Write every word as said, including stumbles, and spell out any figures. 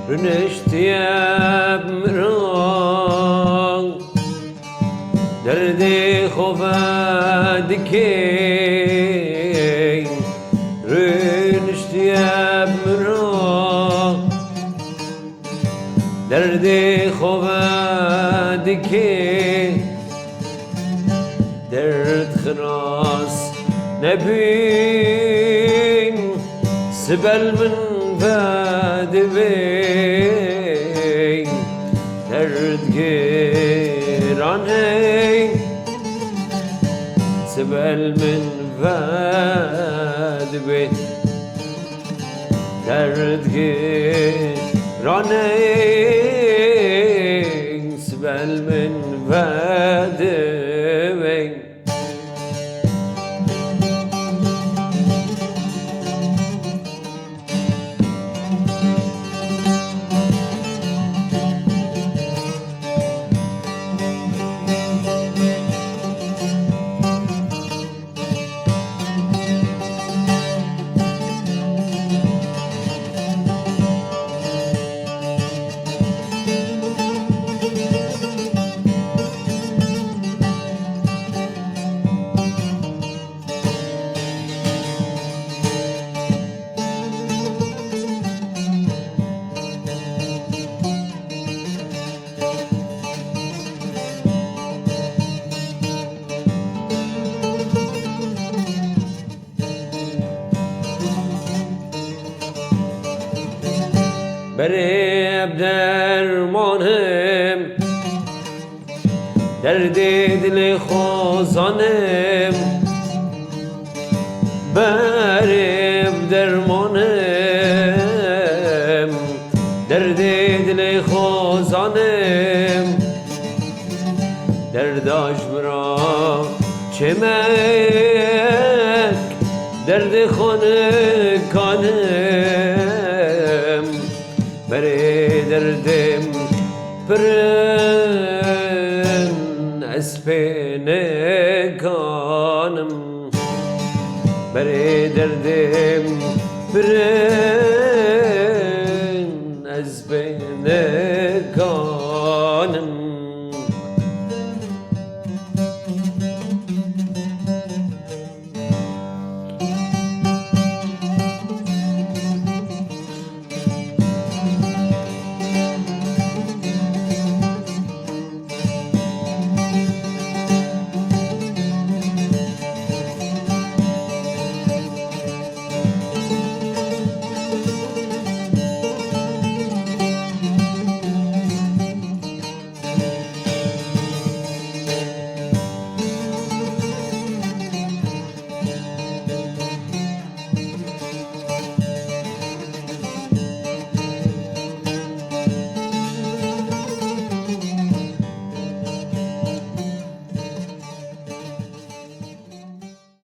Rûniştiye bi min re, derdê xwe vedikey. Rûniştiye bi min re, derdê xwe vedikey. Derd xilas nebîn, sibel min vedibê. Derd giran ey, sibel min vedibê. Derd giran ey, sibel min vedibê. Berê bi dermanim, derdê dilê xwe zanim. Berê bi dermanim, derdê dilê xwe zanim. Derda ji min re çêmek, derdê xwe nikanim. Berê derdê min pir in, ez pê nikanim. Berê derdê min pir in,